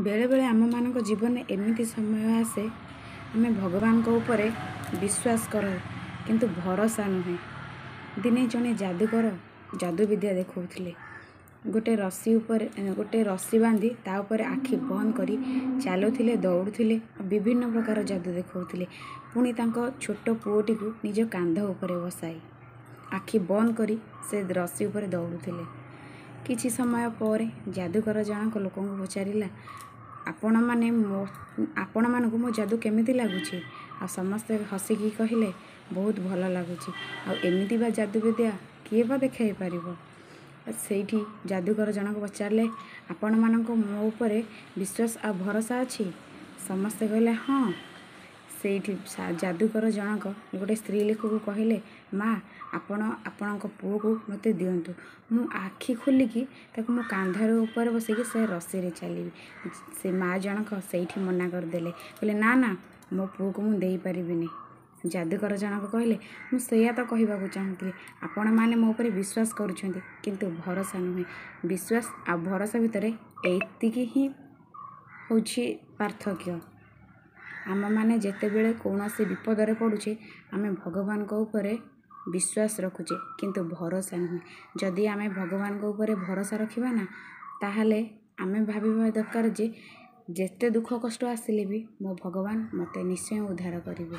ବେଳେବେଳେ ଆମମାନଙ୍କ ଜୀବନରେ ଏମିତି ସମୟ ଆସେ, ଆମେ ଭଗବାନଙ୍କ ଉପରେ ବିଶ୍ୱାସ କରୁ କିନ୍ତୁ ଭରସା ନୁହେଁ। ଦିନେ ଜଣେ ଯାଦୁକର ଯାଦୁ ବିଦ୍ୟା ଦେଖାଉଥିଲେ। ଗୋଟେ ରସି ଉପରେ ଗୋଟେ ରସି ବାନ୍ଧି ତା ଉପରେ ଆଖି ବନ୍ଦ କରି ଚାଲୁଥିଲେ, ଦୌଡ଼ୁଥିଲେ, ବିଭିନ୍ନ ପ୍ରକାର ଯାଦୁ ଦେଖାଉଥିଲେ। ପୁଣି ତାଙ୍କ ଛୋଟ ପୁଅଟିକୁ ନିଜ କାନ୍ଧ ଉପରେ ବସାଇ ଆଖି ବନ୍ଦ କରି ସେ ରସି ଉପରେ ଦୌଡ଼ୁଥିଲେ। କିଛି ସମୟ ପରେ ଯାଦୁକର ଜଣକ ଲୋକଙ୍କୁ ପଚାରିଲା, ଆପଣମାନେ ମୋ ଆପଣମାନଙ୍କୁ ମୋ ଯାଦୁ କେମିତି ଲାଗୁଛି? ଆଉ ସମସ୍ତେ ହସିକି କହିଲେ, ବହୁତ ଭଲ ଲାଗୁଛି, ଆଉ ଏମିତି ବା ଯାଦୁ ବିଦ୍ୟା କିଏ ବା ଦେଖାଇ ପାରିବ? ସେଇଠି ଯାଦୁକର ଜଣକ ପଚାରିଲେ, ଆପଣମାନଙ୍କ ମୋ ଉପରେ ବିଶ୍ୱାସ ଆଉ ଭରସା ଅଛି? ସମସ୍ତେ କହିଲେ ହଁ। ସେଇଠି ଯାଦୁକର ଜଣକ ଗୋଟେ ସ୍ତ୍ରୀ ଲୋକକୁ କହିଲେ, ମା, ଆପଣ ଆପଣଙ୍କ ପୁଅକୁ ମୋତେ ଦିଅନ୍ତୁ, ମୁଁ ଆଖି ଖୋଲିକି ତାକୁ ମୋ କାନ୍ଧରେ ଉପରେ ବସିକି ସେ ରସିରେ ଚାଲିବି। ସେ ମା ଜଣକ ସେଇଠି ମନା କରିଦେଲେ, କହିଲେ ନା ନା, ମୋ ପୁଅକୁ ମୁଁ ଦେଇପାରିବିନି। ଯାଦୁକର ଜଣକ କହିଲେ, ମୁଁ ସେଇଆ ତ କହିବାକୁ ଚାହୁଁଥିଲି, ଆପଣମାନେ ମୋ ଉପରେ ବିଶ୍ୱାସ କରୁଛନ୍ତି କିନ୍ତୁ ଭରସା ନୁହେଁ। ବିଶ୍ୱାସ ଆଉ ଭରସା ଭିତରେ ଏତିକି ହିଁ ହେଉଛି ପାର୍ଥକ୍ୟ। ଆମମାନେ ଯେତେବେଳେ କୌଣସି ବିପଦରେ ପଡ଼ୁଛେ, ଆମେ ଭଗବାନଙ୍କ ଉପରେ ବିଶ୍ୱାସ ରଖୁଛେ କିନ୍ତୁ ଭରସା ନୁହେଁ। ଯଦି ଆମେ ଭଗବାନଙ୍କ ଉପରେ ଭରସା ରଖିବା ନା, ତାହେଲେ ଆମେ ଭାବିବା ଦରକାର ଯେ ଯେତେ ଦୁଃଖ କଷ୍ଟ ଆସିଲେ ବି ମୋ ଭଗବାନ ମୋତେ ନିଶ୍ଚୟ ଉଦ୍ଧାର କରିବେ।